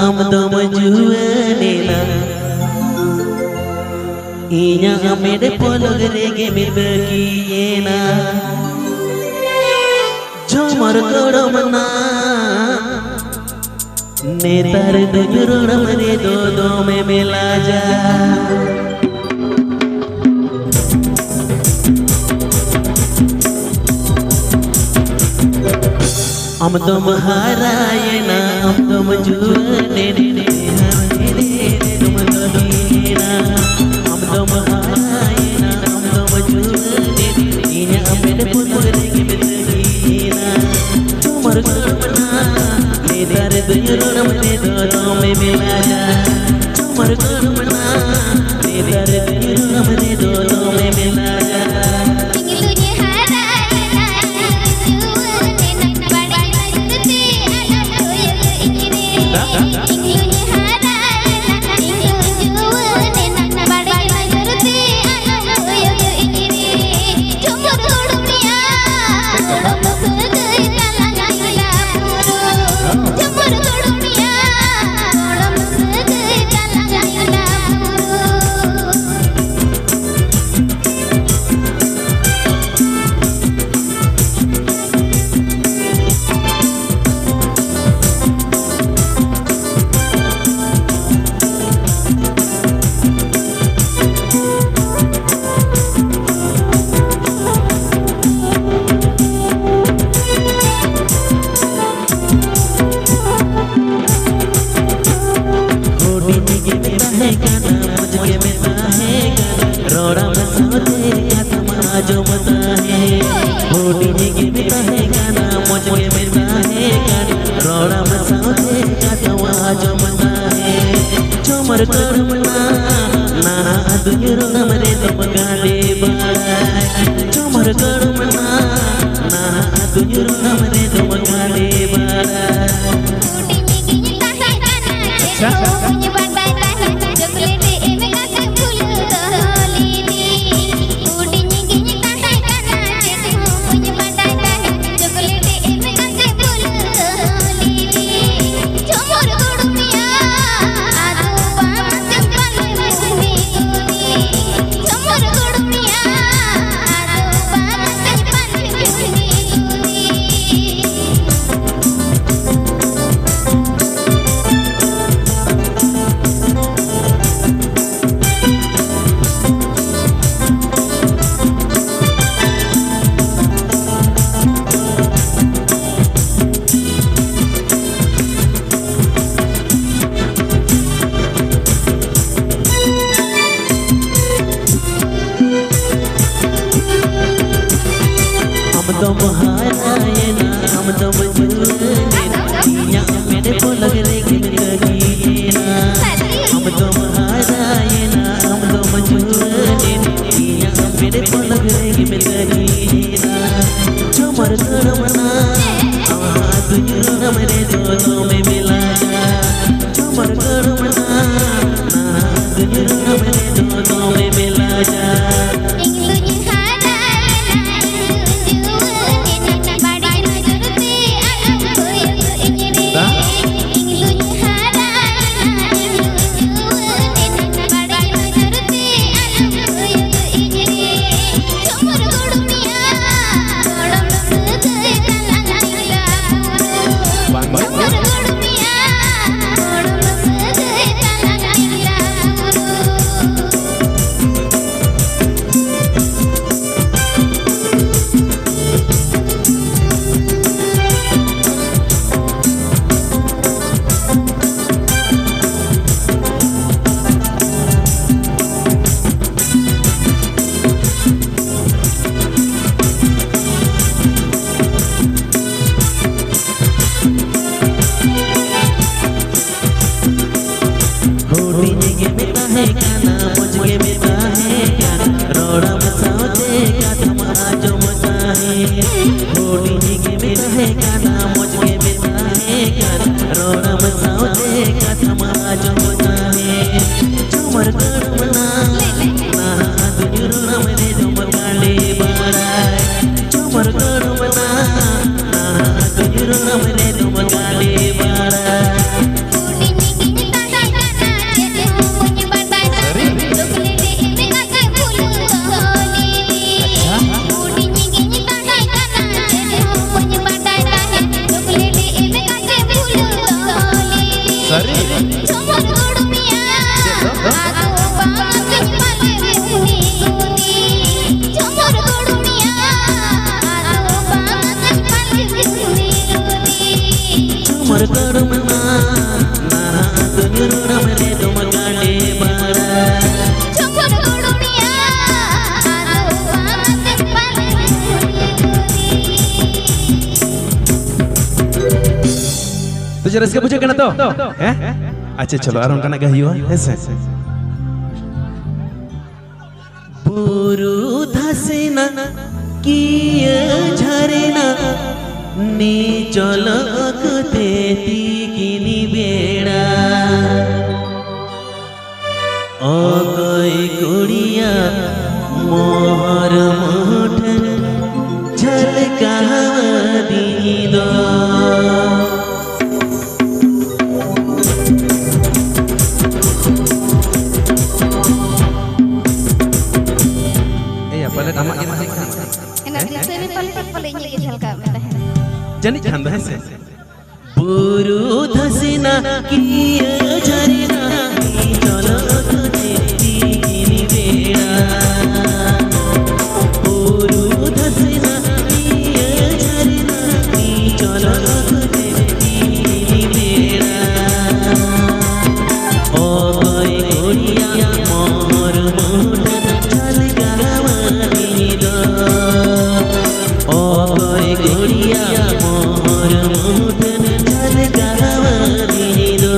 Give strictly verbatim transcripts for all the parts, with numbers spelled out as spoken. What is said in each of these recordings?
ᱟᱢ ᱫᱚᱢ ᱡᱩᱣᱟᱹᱱ ᱮᱱᱟ, ᱤᱧᱟᱜ ᱢᱮᱫ ᱯᱚᱞᱚᱠ ᱨᱮᱜᱮᱢ ᱛᱟᱹᱠᱤᱭᱮᱱᱟ᱾ ᱡᱷᱚᱢᱚᱨ ᱜᱚᱲᱚᱢ ᱱᱟ, ᱱᱮᱛᱟᱨ ᱫᱚ ᱧᱩᱨᱩᱲᱟᱢ ᱨᱮᱫᱚ ᱫᱚᱢᱮᱢ ᱞᱟᱡᱟ᱾ ᱟᱢ ᱫᱚᱢ ᱦᱟᱨᱟᱭᱮᱱᱟ, ᱟᱢ ᱫᱚᱢ ᱡᱩᱣᱟᱹᱱᱮᱱᱟ, ᱟᱢ ᱫᱚᱢ ᱦᱟᱨᱟᱭᱮᱱᱟ, ᱟᱢ ᱫᱚᱢ ᱡᱩᱣᱟᱹᱱᱮᱱᱟ, ᱤᱧᱟᱜ ᱢᱮᱫ ᱯᱚᱞᱚᱠ ᱨᱮᱜᱮᱢ ᱛᱟᱹᱠᱤᱭᱮᱱᱟ᱾ ᱡᱷᱚᱢᱚᱨ ᱜᱚᱲᱚᱢ ᱱᱟ, ᱱᱮᱛᱟᱨ ᱫᱚ ᱧᱩᱨᱩᱲᱟᱢ ᱨᱮᱫᱚ ᱫᱚᱢᱮᱢ ᱞᱟᱡᱟ᱾ ᱡᱷᱚᱢᱚᱨ ᱜᱚᱲᱚᱢ ᱱᱟ, ᱱᱮᱛᱟᱨ ᱫᱚ ᱧᱩᱨᱩᱲᱟᱢ ᱨᱮᱫᱚ ᱫᱚᱢᱮᱢ ᱞᱟᱡᱟ᱾ ᱤᱧ ᱫᱩᱧ ᱦᱟᱨᱟᱭᱮᱱᱟ, ᱤᱧ ᱫᱩᱧ ᱡᱩᱣᱟᱹᱱᱮᱱᱟ, ᱵᱟᱲᱟᱭ ᱢᱟ ᱡᱩᱨᱛᱮ ᱟᱞᱚᱢ ᱠᱚᱭᱚᱜ ᱤᱧ ᱨᱮ᱾ ᱤᱧ ᱫᱩᱧ ᱦᱟᱨᱟᱭᱮᱱᱟ, ᱤᱧ ᱫᱩᱧ ᱡᱩᱣᱟᱹᱱᱮᱱᱟ, ᱵᱟᱲᱟᱭ ᱢᱟ ᱡᱩᱨᱛᱮ ᱟᱞᱚᱢ ᱠᱚᱭᱚᱜ ᱤᱧ ᱨᱮ᱾ ᱡᱷᱚᱢᱚᱨ ᱜᱚᱲᱚᱢ ᱭᱟ, ᱜᱚᱲᱚᱢ ᱥᱟᱹᱜᱟᱹᱭ ᱛᱟᱞᱟᱝ ᱟᱞᱟᱝ ᱫᱚ ᱯᱩᱨᱟᱹ᱾ ᱡᱷᱚᱢᱚᱨ ᱜᱚᱲᱚᱢ ᱭᱟ, ᱜᱚᱲᱚᱢ ᱥᱟᱹᱜᱟᱹᱭ ᱛᱟᱞᱟᱝ ᱟᱞᱟᱝ ᱫᱚ ᱯᱩᱨᱟᱹ᱾ ᱦᱩᱰᱤᱧ ᱜᱮᱢ ᱛᱟᱦᱮᱸ ᱠᱟᱱᱟ, ᱢᱚᱡᱽ ᱜᱮᱢ ᱛᱟᱦᱮᱸ ᱠᱟᱱᱟ, ᱨᱚᱲᱟᱢ ᱥᱟᱶᱛᱮ ᱠᱟᱛᱷᱟᱢ ᱟᱸᱡᱚᱢ ᱛᱟᱦᱮᱸ᱾ ᱦᱩᱰᱤᱧ ᱜᱮᱢ ᱛᱟᱦᱮᱸ ᱠᱟᱱᱟ, ᱢᱚᱡᱽ ᱜᱮᱢ ᱛᱟᱦᱮᱸ ᱠᱟᱱᱟ, ᱨᱚᱲᱟᱢ ᱥᱟᱶᱛᱮ ᱠᱟᱛᱷᱟᱢ ᱟᱸᱡᱚᱢ ᱛᱟᱦᱮᱸ᱾ ᱡᱷᱚᱢᱚᱨ ᱜᱚᱲᱚᱢ ᱱᱟ, ᱱᱟᱦᱟᱜ ᱫᱩᱧ ᱨᱚᱲᱟᱢ ᱨᱮᱫᱚᱢ ᱜᱟᱰᱮ ᱵᱟᱲᱟᱭ᱾ ᱡᱷᱚᱢᱚᱨ ᱜᱚᱲᱚᱢ ᱱᱟ, ᱱᱟᱦᱟᱜ ᱫᱩᱧ ᱨᱚᱲᱟᱢ ᱨᱮᱫᱚᱢ ᱜᱟᱰᱮ ᱵᱟᱲᱟᱭ᱾ ᱦᱩᱰᱤᱧ ᱜᱤᱧ ᱛᱟᱦᱮᱸ ᱠᱟᱱᱟ, ᱪᱮᱫ ᱦᱚᱸ ᱵᱟᱹᱧ ᱵᱟᱰᱟᱭ ᱛᱟᱦᱮᱸ, ᱪᱚᱠᱞᱮᱴ ᱮᱢ ᱠᱟᱛᱮ ᱵᱷᱩᱞᱟᱹᱣ ᱫᱚᱦᱚ ᱞᱤᱫᱤᱧ᱾ ᱦᱩᱰᱤᱧ ᱜᱤᱧ ᱛᱟᱦᱮᱸ ᱠᱟᱱᱟ, ᱪᱮᱫ ᱦᱚᱸ ᱵᱟᱹᱧ ᱵᱟᱰᱟᱭ ᱛᱟᱦᱮᱸ, ᱪᱚᱠᱞᱮᱴ ᱮᱢ ᱠᱟᱛᱮ ᱵᱷᱩᱞᱟᱹᱣ ᱫᱚᱦᱚ ᱞᱤᱫᱤᱧ᱾ ᱡᱷᱚᱢᱚᱨ ᱜᱚᱲᱚᱢ ᱭᱟ, ᱥᱟᱹᱨᱤ? ᱡᱷᱩᱢᱩᱨ ᱜᱩᱲᱢᱤᱭᱟ, ᱪᱮᱫ ᱫᱚ? ᱟᱫᱚ ᱵᱟᱝ ᱟᱹᱛᱤᱧ ᱯᱟᱞᱮ ᱩᱱᱤ ᱩᱱᱤ᱾ ᱡᱷᱩᱢᱩᱨ ᱜᱩᱲᱢᱤᱭᱟ, ᱟᱫᱚ ᱵᱟᱝ ᱟᱹᱛᱤᱧ ᱯᱟᱞᱮ ᱩᱱᱤ ᱩᱱᱤ᱾ ᱡᱷᱩᱢᱩᱨ ᱜᱩᱲᱢᱤᱭᱟ, ᱱᱟᱦᱟᱜ ᱫᱩᱧ ᱨᱚᱲ ᱢᱮ ᱨᱮ ᱫᱚᱢ ᱜᱟᱰᱮ ᱵᱟᱲᱟ᱾ ᱡᱷᱩᱢᱩᱨ ᱜᱩᱲᱢᱤᱭᱟ, ᱟᱫᱚ ᱵᱟᱝ ᱟᱹᱛᱤᱧ ᱯᱟᱞᱮ ᱩᱱᱤ ᱩᱱᱤ᱾ ᱛᱚ ᱪᱮᱫ ᱨᱟᱹᱥᱠᱟᱹ ᱵᱩᱡᱷᱟᱹᱜ ᱠᱟᱱᱟ ᱛᱚ? ᱦᱮᱸ? ᱟᱪᱪᱷᱟ, ᱪᱚᱞᱚ, ᱟᱨ ᱚᱱᱠᱟᱱᱟᱜ ᱜᱮ ᱦᱩᱭᱩᱜᱼᱟ, ᱦᱮᱸ ᱥᱮ? ᱵᱩᱨᱩ ᱫᱷᱟᱥᱮᱱᱟ ᱠᱤᱭᱟᱹ ᱡᱷᱟᱨᱱᱟ ᱱᱤᱪᱚᱞ ᱚᱠᱛᱮ ᱛᱤᱠᱤᱱ ᱵᱮᱲᱟ᱾ ᱚᱠᱚᱭ ᱠᱩᱲᱤᱭᱟᱜ ᱢᱚᱦᱚᱨ ᱢᱩᱴᱷᱟᱹᱱ ᱡᱷᱟᱞᱠᱟᱣᱟᱫᱤᱧ ᱫᱚ᱾ ᱮᱭᱟ, ᱯᱟᱞᱮᱫ ᱟᱢᱟᱜ ᱜᱮ ᱛᱟᱦᱮᱸ ᱠᱟᱱᱟ᱾ ᱮᱱᱟ ᱫᱤᱥᱟᱹ ᱢᱮ ᱯᱟᱞᱮ, ᱯᱟᱞᱮ ᱤᱧᱟᱹᱜ ᱜᱮ ᱡᱷᱟᱞᱠᱟᱣ ᱢᱮ ᱛᱟᱦᱮᱸ᱾ ᱡᱟᱹᱱᱤᱡ ᱠᱷᱟᱱ ᱫᱚ, ᱦᱮᱸ ᱥᱮ? ᱵᱩᱨᱩ ᱫᱷᱟᱥᱮᱱᱟ ᱠᱤᱭᱟᱹ ᱡᱷᱟᱨᱱᱟ ᱪᱚᱞᱚᱠ ᱛᱮ ᱛᱤᱠᱤᱱ ᱵᱮᱲᱟ᱾ ᱵᱩᱨᱩ ᱫᱷᱟᱥᱮᱱᱟ ᱠᱤᱭᱟᱹ ᱡᱷᱟᱨᱱᱟ ᱪᱚᱞᱚᱠ ᱛᱮ ᱛᱤᱠᱤᱱ ᱵᱮᱲᱟ᱾ ᱚᱠᱚᱭ ᱠᱩᱲᱤᱭᱟᱜ ᱢᱚᱦᱚᱨ ᱢᱩᱴᱷᱟᱹᱱ ᱡᱷᱟᱞᱠᱟᱣᱟᱫᱤᱧ ᱫᱚ᱾ ᱚᱠᱚᱭ ᱠᱩᱲᱤᱭᱟᱜ ᱢᱚᱦᱚᱨ ᱢᱩᱴᱷᱟᱹᱱ ᱡᱷᱟᱞᱠᱟᱣᱟᱫᱤᱧ ᱫᱚ᱾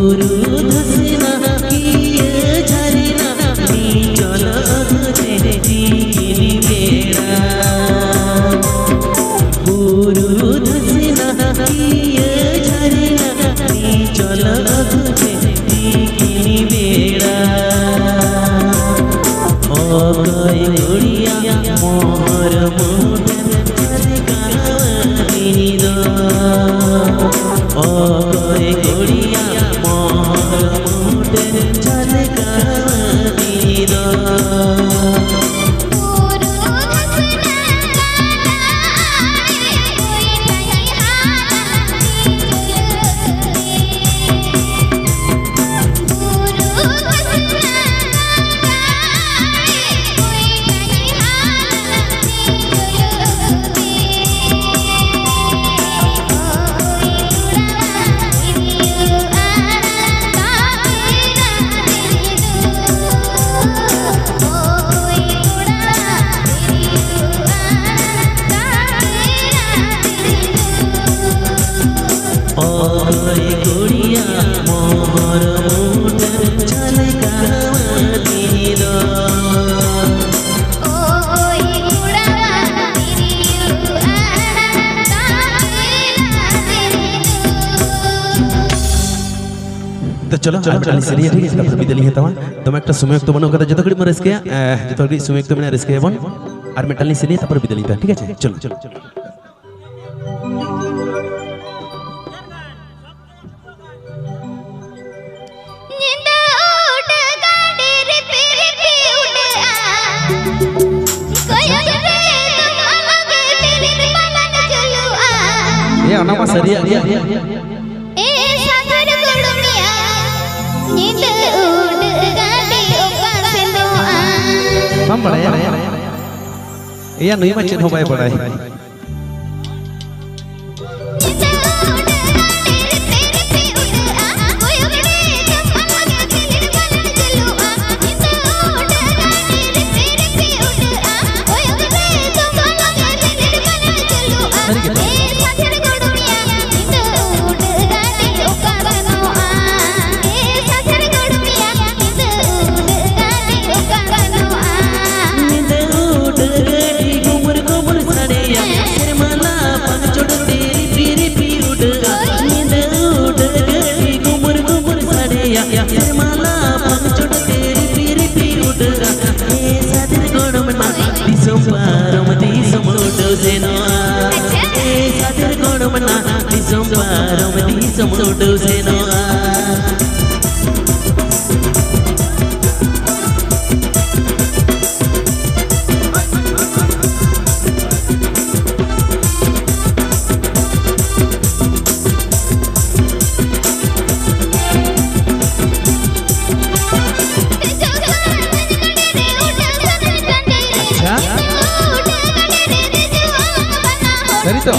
ᱵᱩᱨᱩ ᱫᱷᱟᱥᱱᱟ ᱤᱭᱟᱹ ᱡᱷᱟᱨᱱᱟ ᱱᱤᱪᱚᱞ ᱟᱹᱛᱩ ᱛᱮ ᱛᱤᱠᱤᱱ ᱵᱮᱲᱟ᱾ ᱵᱩᱨᱩ ᱫᱷᱟᱥᱱᱟ ᱤᱭᱟᱹ ᱡᱷᱟᱨᱱᱟ ᱱᱤᱪᱚᱞ ᱟᱹᱛᱩ ᱛᱮ ᱛᱤᱠᱤᱱ ᱵᱮᱲᱟ᱾ ᱚᱠᱚᱭ ᱠᱩᱲᱤᱭᱟ ᱢᱚᱦᱚᱨ ᱢᱩᱴᱷᱟᱹᱱ ᱡᱷᱟᱞᱠᱟᱣᱟᱹᱱᱤᱡ ᱫᱚ? ᱚᱠᱚᱭ ᱠᱩᱲᱤᱭᱟ ᱢᱚᱦᱚᱨ ᱢᱩᱴᱷᱟᱹᱱ ᱡᱷᱟᱞᱠᱟᱣᱟᱹᱱᱤᱡ ᱫᱚ? ᱚᱠᱚᱭ ᱠᱩᱲᱤᱭᱟ ᱢᱚᱦᱚᱨ ᱢᱩᱴᱷᱟᱹᱱ ᱡᱷᱟᱞᱠᱟᱣᱟᱹᱱᱤᱡ ᱫᱚ? ᱚᱠᱚᱭ ᱠᱚᱲᱟᱣᱟᱜ ᱛᱤᱨᱭᱳ ᱟᱲᱟᱝ ᱛᱟᱵᱮᱱᱟ ᱛᱮᱨᱮ ᱫᱚ? ᱛᱚ ᱪᱚᱞᱚ, ᱟᱨ ᱢᱤᱫᱴᱟᱝ ᱞᱤᱧ ᱥᱮᱨᱮᱧᱟ, ᱴᱷᱤᱠ ᱟᱪᱷᱮ? ᱛᱟᱨᱯᱚᱨᱮ ᱵᱤᱫᱟᱹᱭ ᱞᱤᱧ ᱦᱟᱛᱟᱣᱟ᱾ ᱫᱚᱢᱮ ᱮᱠᱴᱟ ᱥᱚᱢᱚᱭ ᱚᱠᱛᱚ ᱵᱟᱹᱱᱩᱜ ᱠᱟᱫᱟ, ᱡᱚᱛᱚ ᱜᱷᱟᱹᱲᱤᱡ ᱵᱚᱱ ᱨᱟᱹᱥᱠᱟᱹᱭᱟ, ᱮ, ᱡᱚᱛᱚ ᱜᱷᱟᱹᱲᱤᱡ ᱥᱚᱢᱚᱭ ᱚᱠᱛᱚ ᱢᱮᱱᱟᱜᱼᱟ, ᱨᱟᱹᱥᱠᱟᱹᱭᱟᱵᱚᱱ᱾ ᱟᱨ ᱢᱤᱫᱴᱟᱝ ᱞᱤᱧ ᱥᱮᱨᱮᱧᱟ, ᱛᱟᱨᱯᱚᱨᱮ ᱵᱤᱫᱟᱹᱭ ᱞᱤᱧ ᱦᱟᱛᱟᱣᱟ, ᱴᱷᱤᱠ ᱟᱪᱷᱮ? ᱪᱚᱞᱚ᱾ ᱧᱤᱫᱟᱹ ᱩᱰᱟᱹᱜ ᱜᱟᱹᱰᱤ ᱨᱤᱯᱤ ᱨᱤᱯᱤ ᱩᱰᱟᱹᱜᱼᱟ᱾ ᱠᱚᱭᱚᱜ ᱨᱮ ᱫᱚᱢ ᱟᱞᱟᱜ ᱴᱤᱞᱤᱨ ᱯᱟᱞᱟᱱ ᱡᱩᱞᱩᱜᱼᱟ᱾ ᱮ, ᱚᱱᱟ ᱢᱟ ᱥᱟᱹᱨᱤᱭᱟᱜ ᱜᱮ᱾ ᱮ ᱥᱟᱸᱜᱷᱟᱨ ᱜᱚᱲᱚᱢᱤᱭᱟ, ᱧᱤᱫᱟᱹ ᱩᱰᱟᱹᱜ ᱜᱟᱹᱰᱤ ᱚᱠᱟ ᱥᱮᱱᱚᱜᱼᱟ? ᱵᱟᱢ ᱵᱟᱲᱟᱭᱟ? ᱮᱭᱟ, ᱱᱩᱭ ᱢᱟ ᱪᱮᱫ ᱦᱚᱸ ᱵᱟᱭ ᱵᱟᱲᱟᱭ᱾ ᱯᱟᱨᱚᱢ ᱫᱤᱥᱚᱢ ᱩᱰᱟᱹᱣ ᱥᱮᱱᱚᱜᱼᱟ᱾ ᱟᱪᱪᱷᱟ᱾ ᱮ ᱥᱟᱫᱷᱮᱨ ᱜᱚᱲᱚᱢ ᱱᱟ, ᱫᱤᱥᱚᱢ ᱯᱟᱨᱚᱢ ᱫᱤᱥᱚᱢ ᱩᱰᱟᱹᱣ ᱥᱮᱱᱚᱜᱼᱟ᱾ ᱟᱪᱪᱷᱟ᱾ ᱥᱟᱹᱨᱤ ᱛᱚ?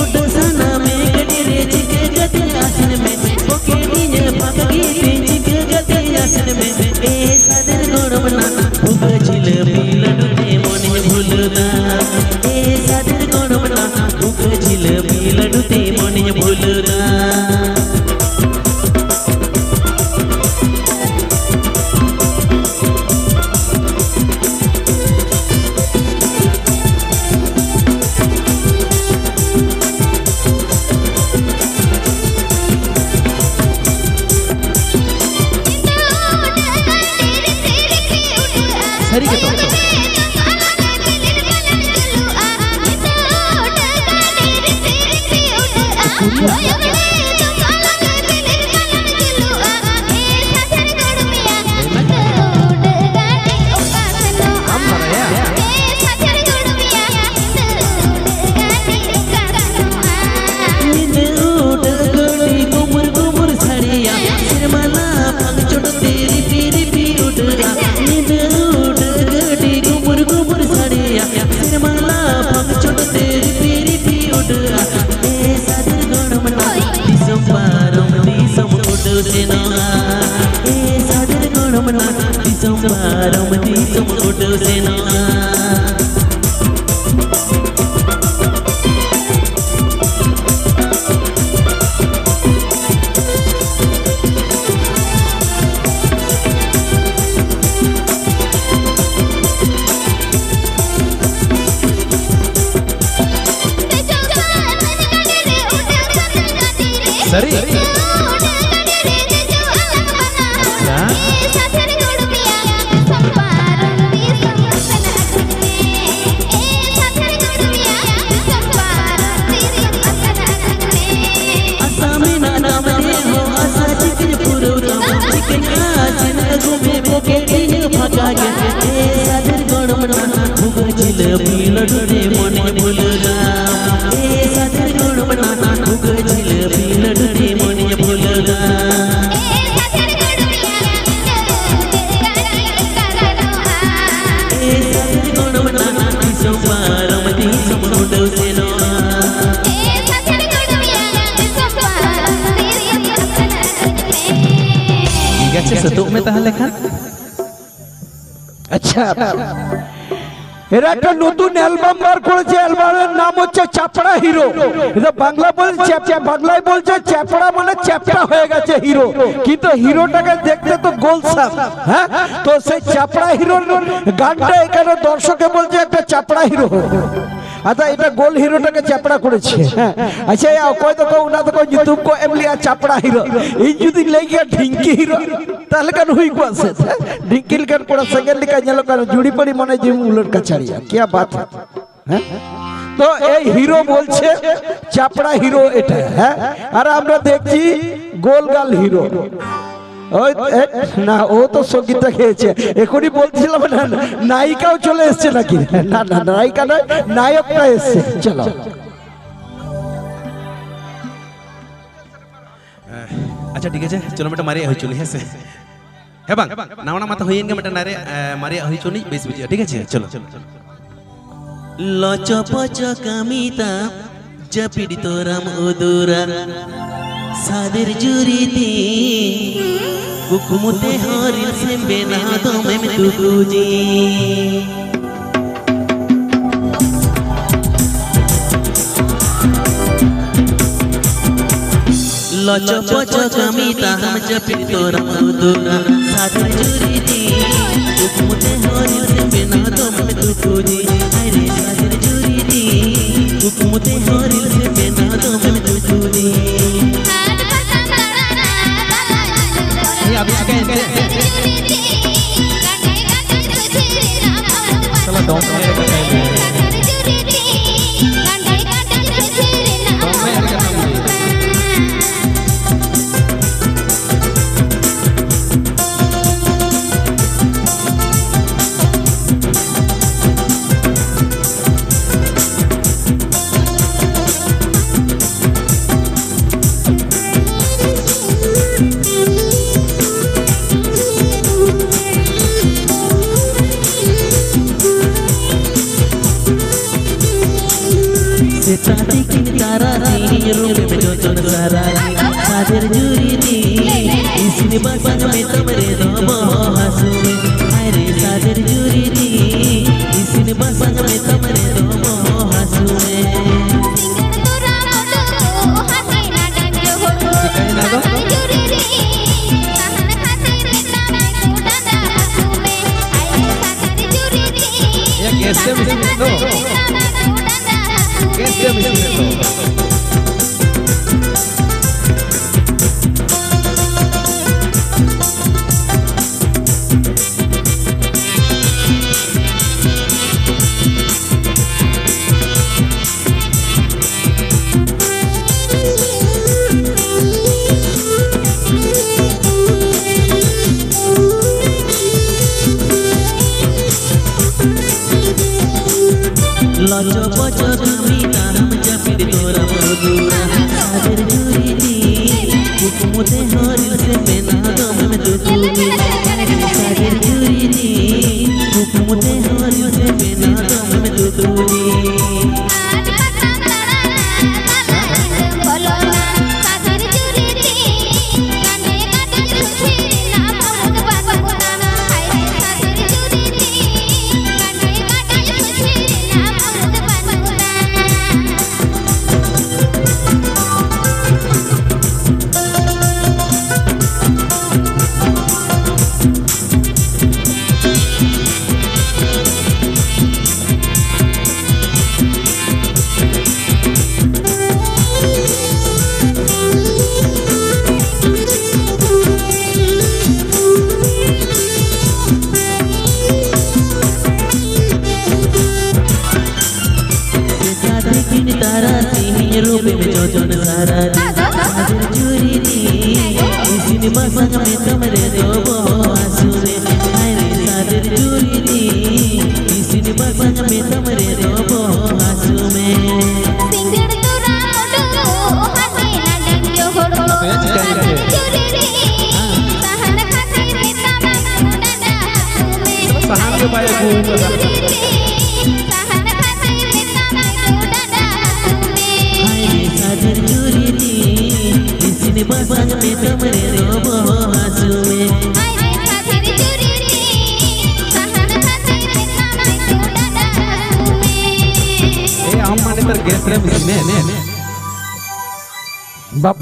ᱩᱰᱟᱹᱜ ᱥᱟᱱᱟ ᱢᱮ ᱜᱟᱹᱰᱤ ᱨᱮ ᱪᱤᱠᱟᱹ ᱠᱟᱛᱮ ᱟᱥᱮᱱ ᱢᱮ, ᱯᱚᱠᱮᱴ ᱤᱧ ᱯᱷᱟᱸᱠ ᱜᱮ ᱛᱤᱧ ᱪᱤᱠᱟᱹ ᱠᱟᱛᱮ ᱟᱥᱮᱱ ᱢᱮ᱾ ᱮ ᱥᱟᱫᱷᱮᱨ ᱜᱚᱲᱚᱢ ᱱᱟ, ᱵᱷᱩᱠ ᱡᱷᱤᱞᱟᱹᱯᱤ ᱞᱟᱹᱰᱩ ᱛᱮ ᱢᱚᱱᱮᱧ ᱵᱷᱩᱞᱟᱹᱣ ᱫᱟ᱾ ᱮ ᱥᱟᱫᱷᱮᱨ ᱜᱚᱲᱚᱢ ᱱᱟ, ᱵᱷᱩᱠ ᱡᱷᱤᱞᱟᱹᱯᱤ ᱞᱟᱹᱰᱩ ᱛᱮ ᱢᱚᱱᱮᱧ ᱵᱷᱩᱞᱟᱹᱣ ᱫᱟ᱾ ᱥᱟᱹᱨᱤ ᱜᱮᱛᱚ᱾ ᱟᱢ ᱵᱟᱲᱟᱭᱟ? ᱧᱤᱫᱟᱹ ᱩᱰᱟᱹᱜ ᱜᱟᱹᱰᱤ ᱜᱩᱢᱩᱨ ᱜᱩᱢᱩᱨ ᱥᱟᱰᱮᱭᱟ, ᱥᱮᱨᱢᱟ ᱞᱟᱯᱷᱟᱝ ᱪᱚᱴ ᱛᱮ ᱨᱤᱯᱤ ᱨᱤᱯᱤ ᱩᱰᱟᱹᱜᱼᱟ᱾ ᱧᱤᱫᱟᱹ ᱩᱰᱟᱹᱜ ᱜᱟᱹᱰᱤ ᱜᱩᱢᱩᱨ ᱜᱩᱢᱩᱨ ᱥᱟᱰᱮᱭᱟ, ᱥᱮᱨᱢᱟ ᱞᱟᱯᱷᱟᱝ ᱪᱚᱴ ᱛᱮ ᱨᱤᱯᱤ ᱨᱤᱯᱤ ᱩᱰᱟᱹᱜᱼᱟ᱾ ᱮ ᱥᱟᱫᱷᱮᱨ ᱜᱚᱲᱚᱢ ᱱᱟ, ᱥᱟᱹᱨᱤ? ᱟᱥᱟ ᱢᱮᱱᱟᱜ ᱱᱟᱢ ᱨᱮᱦᱚᱸ, ᱟᱥᱟ ᱪᱤᱠᱟᱹᱧ ᱯᱩᱨᱟᱹᱣ ᱛᱟᱢᱟ? ᱪᱤᱠᱟᱹᱧ ᱟᱥᱮᱱ ᱟᱹᱜᱩ ᱢᱮ ᱯᱚᱠᱮᱴ ᱤᱧ ᱯᱷᱟᱸᱠᱟ ᱜᱮ? ᱮ ᱥᱟᱫᱷᱮᱨ ᱜᱚᱲᱚᱢ ᱱᱟ, ᱵᱷᱩᱜᱟᱹ ᱡᱷᱤᱞᱟᱹᱯᱤ ᱞᱟᱹᱰᱩ ᱛᱮ ᱢᱚᱱᱮ ᱵᱷᱩᱞᱟᱹᱣ ᱫᱟ᱾ ᱮ ᱥᱟᱫᱷᱮᱨ ᱜᱚᱲᱚᱢ ᱱᱟ, ᱵᱷᱩᱜᱟᱹ ᱡᱷᱤᱞᱟᱹᱯᱤ ᱞᱟᱹᱰᱩ ᱛᱮ ᱢᱚᱱᱮ ᱵᱷᱩᱞᱟᱹᱣ ᱫᱟ᱾ ᱮ ᱥᱟᱫᱷᱮᱨ ᱜᱚᱲᱚᱢ ᱱᱟ, ᱫᱤᱥᱚᱢ ᱯᱟᱨᱚᱢ ᱫᱤᱥᱚᱢ ᱩᱰᱟᱹᱣ ᱥᱮᱱᱚᱜᱼᱟ᱾ ᱴᱷᱤᱠ ᱟᱪᱷᱮ, ᱥᱟᱹᱛᱚᱜ ᱢᱮ ᱛᱟᱦᱞᱮ ᱠᱷᱟᱱ᱾ আচ্ছা, এরা একটা নতুন অ্যালবাম বার করেছে, অ্যালবামের নাম হচ্ছে চাপড়া হিরো। এটা বাংলা বলছে, বাংলায় বলছে চ্যাপড়া, মানে চ্যাপটা হয়ে গেছে হিরো, কিন্তু হিরোটাকে দেখতে তো গোলসাপ। হ্যাঁ, তো সেই চাপড়া হিরোর গানটা এখানে দর্শকে বলছে একটা চাপড়া হিরো। ᱟᱫᱚ ᱮᱴᱟᱜ ᱜᱳᱞ ᱦᱤᱨᱳᱴᱟᱜ ᱜᱮ ᱪᱟᱯᱲᱟ ᱠᱚᱨᱮ ᱪᱮ᱾ ᱟᱪᱪᱷᱟ, ᱭᱟ, ᱚᱠᱚᱭ ᱫᱚᱠᱚ ᱚᱱᱟ ᱫᱚᱠᱚ ᱧᱩᱛᱩᱢ ᱠᱚ ᱮᱢ ᱞᱮᱜᱼᱟ ᱪᱟᱯᱲᱟ ᱦᱤᱨᱳ᱾ ᱤᱧ ᱡᱩᱫᱤᱧ ᱞᱟᱹᱭ ᱠᱮᱭᱟ ᱰᱷᱤᱝᱠᱤ ᱦᱤᱨᱳ, ᱛᱟᱦᱞᱮ ᱠᱷᱟᱱ ᱦᱩᱭ ᱠᱚᱜᱼᱟ ᱥᱮ? ᱰᱷᱤᱝᱠᱤ ᱞᱮᱠᱟᱱ ᱠᱚᱲᱟ ᱥᱮᱸᱜᱮᱞ ᱞᱮᱠᱟ ᱧᱮᱞᱚᱜ ᱠᱟᱱᱟ, ᱡᱩᱲᱤ ᱯᱟᱹᱲᱤ ᱢᱚᱱᱮ ᱡᱤᱣᱤ ᱩᱞᱟᱹᱲ ᱠᱟᱪᱷᱟᱲᱤᱭᱟ᱾ ᱠᱤᱭᱟ ᱵᱟᱛ ᱦᱮ? ᱦᱮᱸ? তো এই হিরো বলছে চাপড়া হিরো এটা, হ্যাঁ? আর আমরা দেখছি গোলগাল হিরো। ওই, এ, না, ও তো সঙ্গীতটা গেয়েছে। এখনই বলছিলাম না, নায়িকাও চলে এসছে নাকি? না, না, নায়িকা নয়, নায়কটা এসছে। চলো। ᱟᱪᱪᱷᱟ, ᱴᱷᱤᱠ ᱟᱪᱷᱮ, ᱪᱚᱞᱚ, ᱢᱤᱫᱴᱟᱝ ᱢᱟᱨᱮᱭᱟᱜ ᱦᱩᱭ ᱦᱚᱪᱚᱱᱤᱡ, ᱦᱮᱸ ᱥᱮ? ᱦᱮᱸ ᱵᱟᱝ, ᱱᱟᱣᱟ ᱱᱟᱣᱟ ᱢᱟᱛᱚ ᱦᱩᱭᱮᱱ ᱜᱮ, ᱢᱤᱫᱴᱟᱝ ᱱᱟᱨᱮ-, ᱮ, ᱢᱟᱨᱮᱭᱟᱜ ᱦᱩᱭ ᱦᱚᱪᱚᱱᱤᱡ, ᱵᱮᱥ ᱵᱩᱡᱷᱟᱹᱜᱼᱟ, ᱴᱷᱤᱠ ᱟᱪᱷᱮ? ᱪᱚᱞᱚ᱾ ᱞᱚᱪᱚ ᱯᱚᱪᱚ ᱠᱟᱹᱢᱤ ᱛᱟᱢ, ᱡᱟᱹᱯᱤᱫ ᱛᱚᱨᱟᱢ ᱩᱫᱩᱨᱟ᱾ ᱥᱟᱫᱮᱨ ᱡᱩᱨᱤ ᱛᱤᱧ, ᱠᱩᱠᱢᱩ ᱛᱮ ᱦᱚᱸ ᱨᱤᱞᱥ ᱮᱢ ᱵᱮᱱᱟᱣ ᱫᱚᱢᱮᱢ ᱫᱩᱠᱩᱡᱤᱧ᱾ ᱞᱚᱪᱚ ᱯᱚᱪᱚ ᱠᱟᱹᱢᱤ ᱛᱟᱢ, ᱡᱟᱹᱯᱤᱫ ᱛᱚᱨᱟᱢ ᱩᱫᱩᱨᱟ᱾ ᱥᱟᱫᱮᱨ ᱡᱩᱨᱤ ᱛᱤᱧ, ᱠᱩᱠᱢᱩ ᱛᱮ ᱦᱚᱸ ᱨᱤᱞᱥ ᱮᱢ ᱵᱮᱱᱟᱣ ᱫᱚᱢᱮᱢ ᱫᱩᱠᱩᱡᱤᱧ᱾ ᱦᱟᱭ ᱨᱮ ᱥᱟᱫᱮᱨ ᱡᱩᱨᱤ ᱛᱤᱧ, ᱠᱩᱠᱢᱩ ᱛᱮ ᱦᱚᱸ ᱨᱤᱞᱥ ᱮᱢ ᱵᱮᱱᱟᱣ ᱫᱚᱢᱮᱢ ᱫᱩᱠᱩᱡᱤᱧ᱾ ᱥᱟᱨᱟ ᱥᱟᱫᱮᱨ ᱡᱩᱨᱤ ᱫᱤ, ᱤᱥᱤᱱ ᱵᱟᱥᱟᱝ ᱢᱮᱛᱟᱢ ᱨᱮᱫᱚ ᱵᱚᱦᱚᱜ ᱦᱟᱹᱥᱩ ᱢᱮ᱾ ᱦᱟᱭ ᱨᱮ ᱥᱟᱫᱮᱨ ᱡᱩᱨᱤ ᱫᱤ, ᱤᱥᱤᱱ ᱵᱟᱥᱟᱝ ᱢᱮᱛᱟᱢ ᱨᱮᱫᱚ ᱵᱚᱦᱚᱜ ᱦᱟᱹᱥᱩ ᱢᱮ᱾ ᱪᱤᱠᱟᱹᱭᱮᱱᱟ ᱫᱚ? ᱮᱭᱟ, ᱜᱮᱥ ᱛᱮᱢ ᱤᱥᱤᱱᱮᱫ ᱫᱚ᱾ ᱜᱮᱥ ᱛᱮᱢ ᱤᱥᱤᱱᱮᱫ ᱫᱚ᱾ ᱞᱚᱪᱚ ᱯᱚᱪᱚ ᱠᱟᱹᱢᱤ ᱛᱟᱦᱟᱢ ᱡᱟᱹᱯᱤᱫ ᱛᱚᱨᱟᱢ ᱩᱫᱩᱜᱟ᱾ ᱥᱟᱫᱮᱨ ᱡᱩᱨᱤ ᱫᱤ, ᱠᱩᱠᱢᱩ ᱛᱮ ᱦᱚᱨᱤ ᱥᱮ ᱢᱮᱱᱟ ᱫᱚᱢᱮᱢ ᱫᱩᱠᱩᱱᱤ᱾ ᱥᱟᱫᱮᱨ ᱡᱩᱨᱤ ᱫᱤ, ᱠᱩᱠᱢᱩ ᱛᱮ ᱦᱚᱨᱤ ᱥᱮ ᱢᱮᱱᱟ ᱫᱚᱢᱮᱢ ᱫᱩᱠᱩᱱᱤ᱾ ᱥᱮᱛᱟᱜ ᱛᱤᱠᱤᱱ ᱛᱟᱨᱟᱥᱤᱧ ᱨᱩᱯᱮᱢ ᱡᱚᱛᱚᱱ ᱥᱟᱨᱟ ᱫᱤᱱ᱾ ᱥᱟᱫᱮᱨ ᱡᱩᱨᱤ ᱫᱤ, ᱤᱥᱤᱱ ᱵᱟᱥᱟᱝ ᱢᱮᱛᱟᱢ ᱨᱮᱫᱚ ᱵᱚᱦᱚᱜ ᱦᱟᱹᱥᱩ ᱢᱮ᱾ ᱦᱟᱭ ᱨᱮ ᱥᱟᱫᱮᱨ ᱡᱩᱨᱤ ᱫᱤ, ᱤᱥᱤᱱ ᱵᱟᱥᱟᱝ ᱢᱮᱛᱟᱢ ᱨᱮᱫᱚ ᱵᱚᱦᱚᱜ ᱦᱟᱹᱥᱩ ᱢᱮ᱾ ᱥᱤᱸᱜᱟᱹᱲ ᱛᱚᱨᱟ ᱩᱰᱩᱠ ᱦᱟᱸᱰᱮ ᱱᱟᱰᱮ ᱡᱚᱦᱚᱲ ᱠᱚ᱾ ᱟᱯᱮᱭᱟᱜ ᱪᱤᱠᱟᱹᱭᱮᱱᱟ ᱥᱟᱫᱮᱨ ᱯᱮ? ᱡᱩᱨᱤ ᱫᱤ, ᱥᱟᱦᱟᱱ ᱠᱷᱟᱥᱤ ᱢᱮᱛᱟᱢ ᱰᱟᱸᱰᱟ ᱦᱟᱹᱥᱩ ᱢᱮ᱾ ᱥᱟᱦᱟᱱ ᱜᱮ ᱵᱟᱭ ᱟᱹᱜᱩ ᱟᱠᱟᱫᱟ᱾ ᱡᱩᱨᱤ ᱫᱤ, ᱥᱟᱦᱟᱱ ᱠᱷᱟᱥᱤ ᱢᱮᱛᱟᱢ ᱰᱟᱸᱰᱟ ᱦᱟᱹᱥᱩ ᱢᱮ᱾ ᱦᱟᱭ ᱨᱮ ᱥᱟᱫᱮᱨ ᱡᱩᱨᱤ ᱫᱤ, ᱵᱟᱥᱟᱝ ᱢᱮ ᱛᱟᱢᱨᱮ ᱨᱚᱵᱚ ᱦᱟᱹᱥᱩ ᱢᱮ᱾ ᱟᱭᱨᱮ ᱠᱷᱟᱹᱛᱤᱨ ᱪᱩᱨᱤ ᱨᱮ, ᱥᱟᱦᱟᱱ ᱠᱷᱟᱹᱛᱤᱨ ᱢᱮᱛᱟᱢ ᱨᱮ ᱰᱟᱸᱰᱟ ᱦᱟᱹᱥᱩ ᱢᱮ᱾ ᱮ, ᱟᱢ ᱢᱟ ᱱᱮᱛᱟᱨ ᱜᱮᱥ ᱨᱮᱢ ᱤᱥᱤᱱᱮᱫ᱾ ᱵᱟᱵᱟ᱾